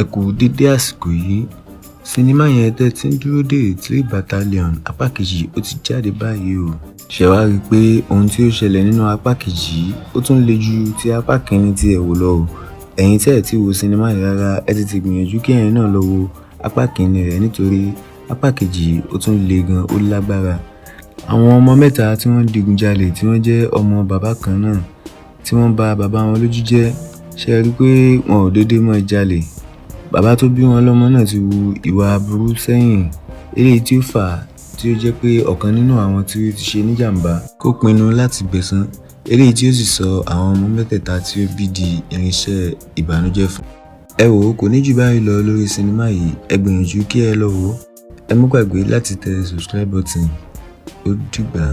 Ẹ kú dédé àsìkò yìí. Sinimá yẹn tẹ́ ti ń dúró dè, Three Battalion apá kejì, ó ti jáde báyìí o. Ṣé wàá rí i pé ohun tí ó ṣẹlẹ̀ nínú apá kejì yìí, ó tún le ju ti apá kìíní tí ẹ wò lọ o. Ẹ̀yin tí ẹ ti wo sinimá yìí rárá, ẹ tètè gbìyànjú kí ẹ̀yin náà lọ wo apá kìíní rẹ̀, nítorí apá kejì yìí, ó tún le gan, ó lágbára. Àwọn ọmọ mẹ́ta tí wọ́n digunjalè, tí wọ́n jẹ́ ọmọ bàbá kan náà, tí wọ́n ba bàbá wọn lójú jẹ́. Ṣé ẹ rí i pé wọn ò déédéé máa jalè? Bàbá tó bí wọn lọ́mọ náà ti hu ìwà aburú sẹ́yìn, eléyìí tí ó fà á tí ó jẹ́ pé ọ̀kan nínú àwọn tí ó ti ṣe níjàmbá kó pinnu láti gbẹ̀san, eléyìí tí ó sì sọ àwọn ọmọ mẹ́tẹ̀ẹ̀ta tí ó bí di irinṣẹ́ ìbànújẹ́ fún. Ẹ wò ó, kò ní jù báyìí lọ lórí sinimá yìí. Ẹ gbìyànjú kí ẹ lọ wò ó. Ẹ má gbàgbé láti tẹ subscribe button. Ó dìgbà.